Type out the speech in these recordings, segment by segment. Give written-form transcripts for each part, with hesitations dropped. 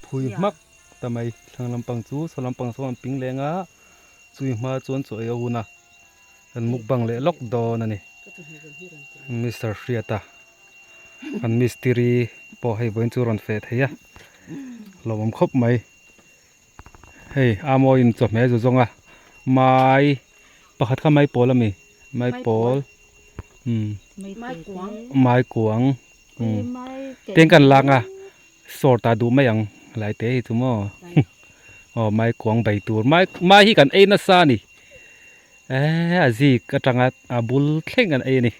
Phui hmak ta mai thlang lampang chu saw lampang sawn an ping leng a chui hma chuan chaw ei a hun a kan mukbang leh lawk dawn a ni Mister Hriata kan mistiri pawh hei vawiin chu rawn feh thei a lawmawm khawp mai hei a mawiin chawhmeh zu zawng a mai pakhat kha mai pawl a mi mai pawl umm mai kuang umm teng kan lak a. Sawr ta duh mai ang lai te hi chu maw aw mai kuang bei tur mai mai hi kan ei nasa a ni eee a zik atanga a bul thleng kan ei a ni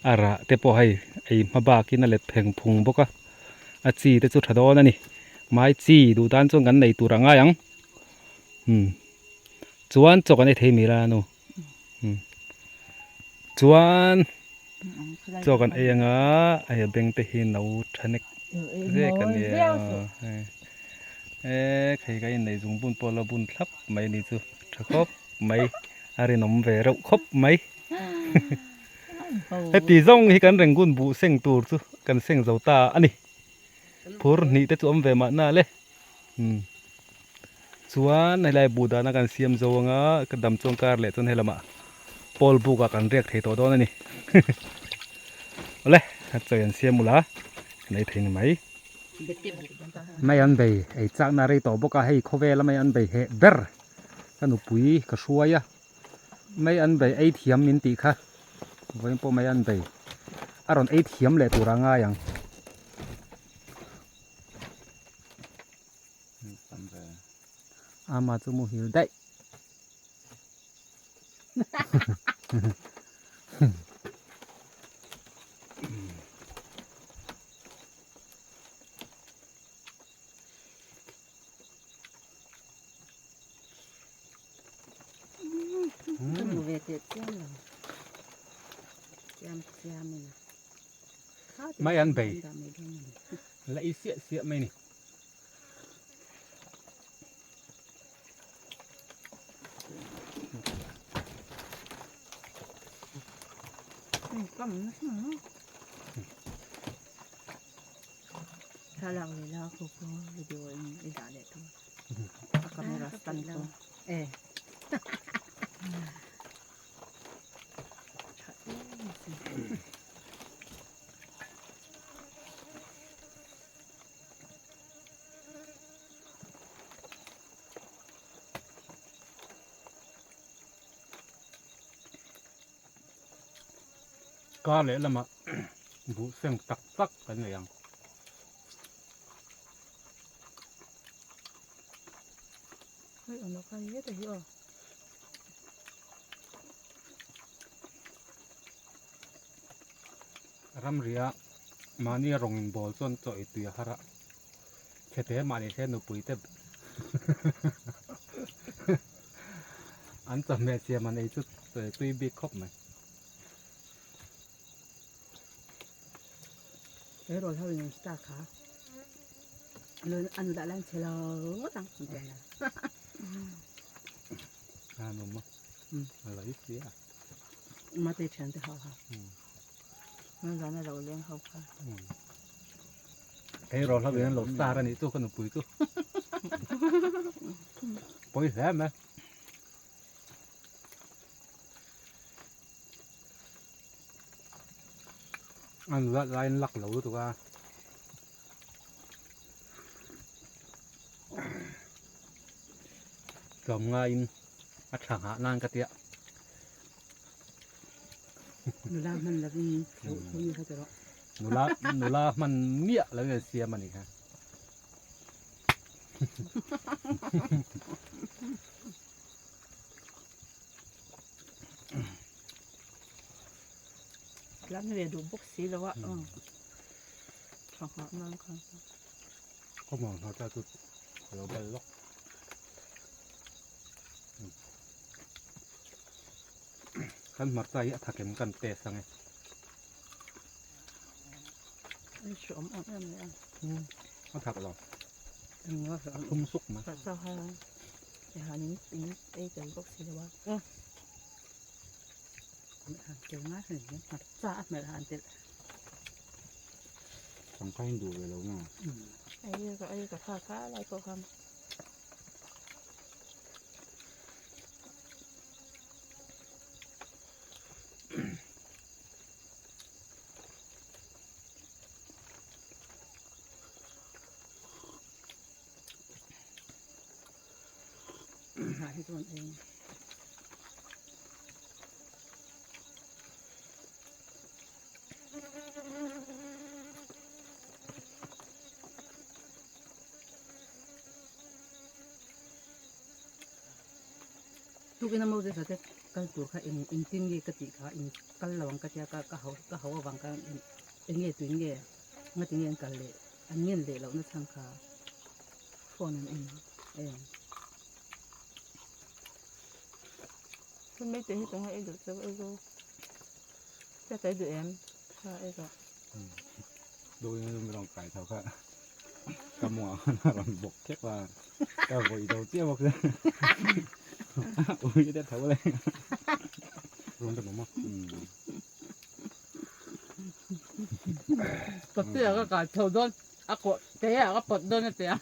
a rah te pawh hei ei hma bakin a let pheng phung bawk a a chi te chu tha dawn a ni mai chi duh tan chuan kan nei tur a ngai ang umm chuan chaw kan ei thei mai la nu umm chuan. Chaw kan ei anga hei a beng te hi no tha nek vek a nia eee hei ka innei zung bun pawh la bun thlap mai a ni chu tha khawp mai a rinawm ve reuh khawp mai heti zawng hi kan reng gun buh seng tur chu kan seng zo ta a ni phur hnih te chu awm ve mahna le umm chuan helai buh dahna kan siam zo anga ka dam chuan kar leh chuan helamah pawl buk ah kan riak thei tawh dawn a ni awle a chawi an siam ula kan ei thei ni mai mai an bei ei chakna rei tawh bawk a hei khawvela mai an bei heh ber ka nupui ka hruai a mai an bei ei thiam min tih kha vawiin pawh mai an bei a rawn ei thiam leh tur a ngai ang. Ama chu muhil daih. Mai an bei la i siah siah mai ni. Thlalak leh la ko ko video in i dah leh tur a camera stand ko e Kar leh lamah buh seng tak tak kan nei ang. Ramria mahni rawng in bawl chuan chaw ei tui a har a, chhete mahni se nupui te an chawhmeh siam an ei chu chaw ei tui bik khawp mai. Tleirawl ho in an star kha an dah lan chhe lo ngawt ang an ti a. A nuam a, a la ip hle a. Mate thian te ho kha. An zan a lo leng ho kha. Tleirawl ho in an lo star a nih chu ka nupui chu. Pawi hle mai. A nulat laiin lak lo lutuk a. Tlawm ngaiin a tha nghah nan ka tia. Nula hman lovin thu thu mi kha ti rawh. Nula nula hman miah lo in siam a ni kha. Tlan ve duh bawk si lo a tha nghah nan khan. Khaw hmuh ang ta chu ka lo bal lawk. Kan hmarcha hi a thakem kan test ang e. An hreawm em em mai a. A thak lo. A thlum suk mai. Hmarcha kha han in ei tel bawk si lo a. Sangkhain duh ve lo maw? Ei ka ei ka kha kha lai pawh kha. Hnah hi chuan eng. Tukin a Moses-a te kal tur kha eng engtin nge ka tih kha in kal lo ang ka tia ka ka hau ka hau avang khan eng nge tuin nge ngati nge an kal leh an ngen leh lohna chhan kha phone an en em. Hemi te hi tunga ei duh chauh ei zo che ka ei duh em kha ei rawh. Duhin min rawn kai tho kha ka mawng ah khan a rawn bawk khep a ka vawi zo chiah bawk sia ui te tho le Rawn ta mawm a. Ka tia ka kai tho dawn a kawh te ah ka pawt dawn a tia.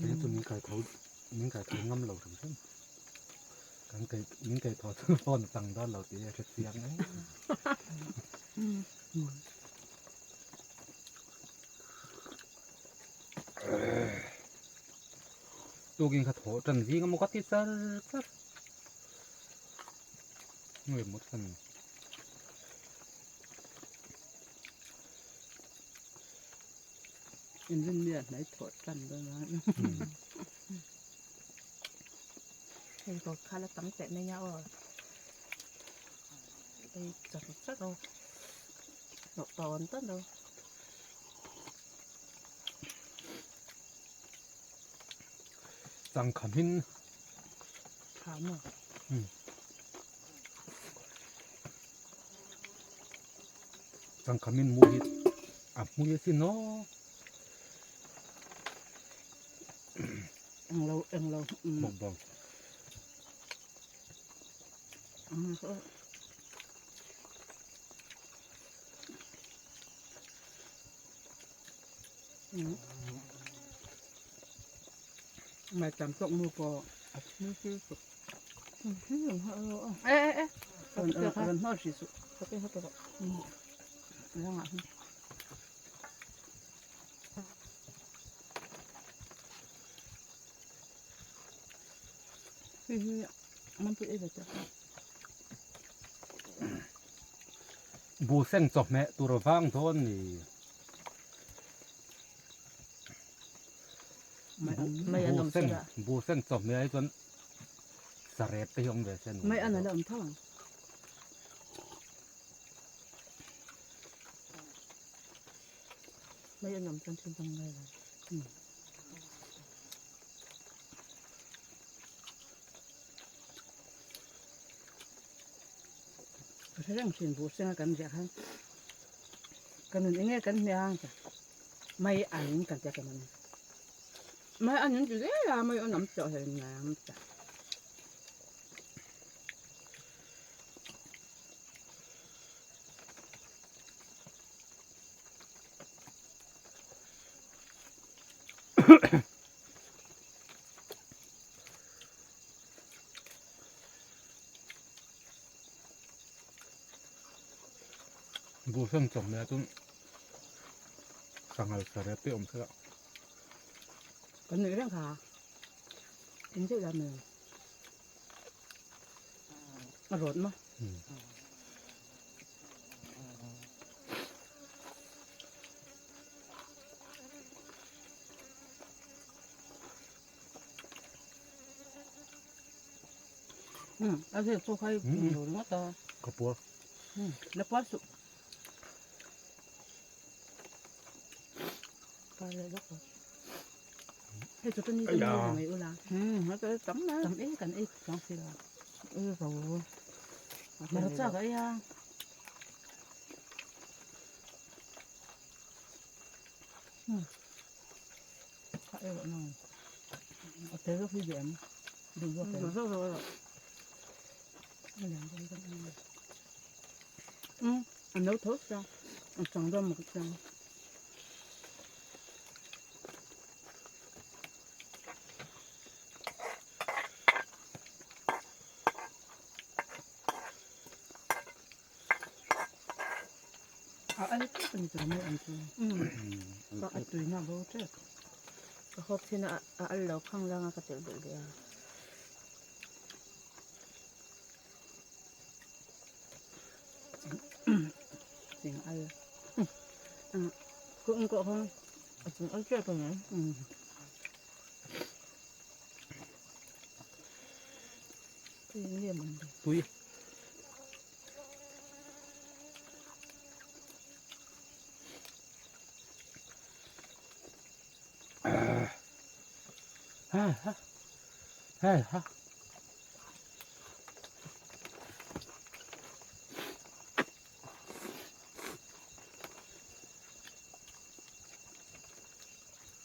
Hei chu min kai tho min kai tho ngam lo hrim hrim kan kai min kai tho chu phone a chang dawn lo tih hi a hre chiang em. Tukin kha thawh tan zing emaw ka ti char char. Nge mut san. Inrin mi a hnai thawh tan dawn a. Hei ko kha la tam teh mai nia aw. Hei char char aw. Hnawh tawn tawn aw. Changkha hmin. Tha maw? Changkha hmin mu hi a hmui asin aw. Englo englo. Mukbang. Mai tam tawk nu pawh a thi si tuk. E e e. Ran hnawl hri suh. Hi hi man pui ei ve teh. Bu seng chawhmeh tur vang dawn ni. Mai an awm sela. Bu seng chawhmeh ai chuan sarep te hi awm ve se nuam. Mai an ala awm tho ang. Mai an awm chuan thil dang ngai lo. Ka hre reng thin buh senga kan ziah khan ka nun enge kan hmeh ang ta mai an kan tia ka nun mai an in ti zel a mai an awm tawh hlei nem ta. Buh hlawm chawhmeh ah chuan sanghal sarep te awm thei a. Kan nuih reng kha in zeuh lam mai a rawt maw. A zir chu khai lo ringawt a. Ka puar. La puar suh. Kar leh lawk lo. Hei chu ni chu mai ula. Tam mai. Tam e kan ei chuang si lo. Ei ro. Hmarcha ka ei a. Kha ei rawh nang. A tel zawk hi duh em? Duh zawk em? Duh zawk zawk erawh. A lian dawn dawn em a. Umm a no tho sia a chang dawn maw ka chiang. A al tep a ni tur mai ang chu. Umm A tuina bo tep. Ka hawp thin a a al lo khang lang a ka telh belh leh a. Ching al. Ku ung kawh kha a chung al tep a ni. Tui nge man le. Tui.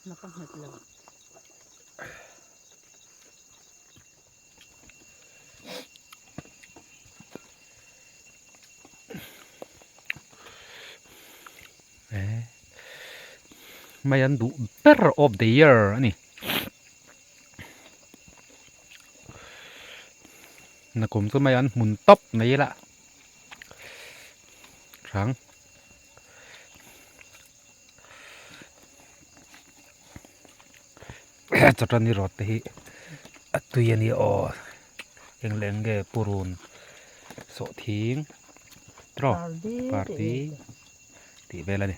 Na ka nghet lo. Mai an duh ber of the year a ni. Nakum chu mai an hmun tawp mai la. Hrang. Chawṭani rawt te hi a tui a ni aw eng leh eng nge purun sawhthing tiraw pardi tih vel a ni.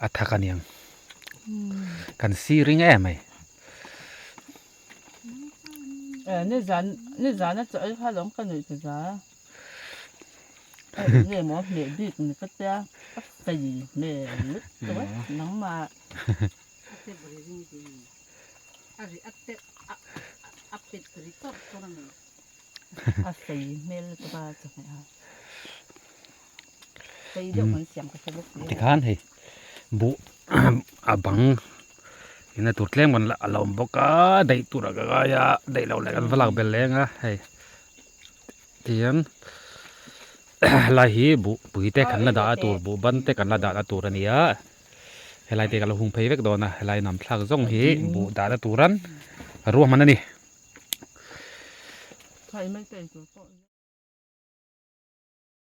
A thak a niang kan siring em mai. Nizan nizan a chaw ei kha lawm ka nuih ta za a eng nge maw hmeh bik ni ka tia ka fei hmel lutuk e nangmah. A fei hmel lutuk a chawhmeh a fei deuh kan siam ka hre bawk si a. Tikhan hei buh a bang ina tur tlem kan a lo awm bawk a daih tur a ka ngai a daih loh leh kan va lak belh leng a hei tihian helai hi buh pui te kan la dah a tur buh ban te kan la dah na tur a ni a helai te ka lo hung phei vek dawn a helai nam thlak zawng hi buh dah na turan ruahman a ni.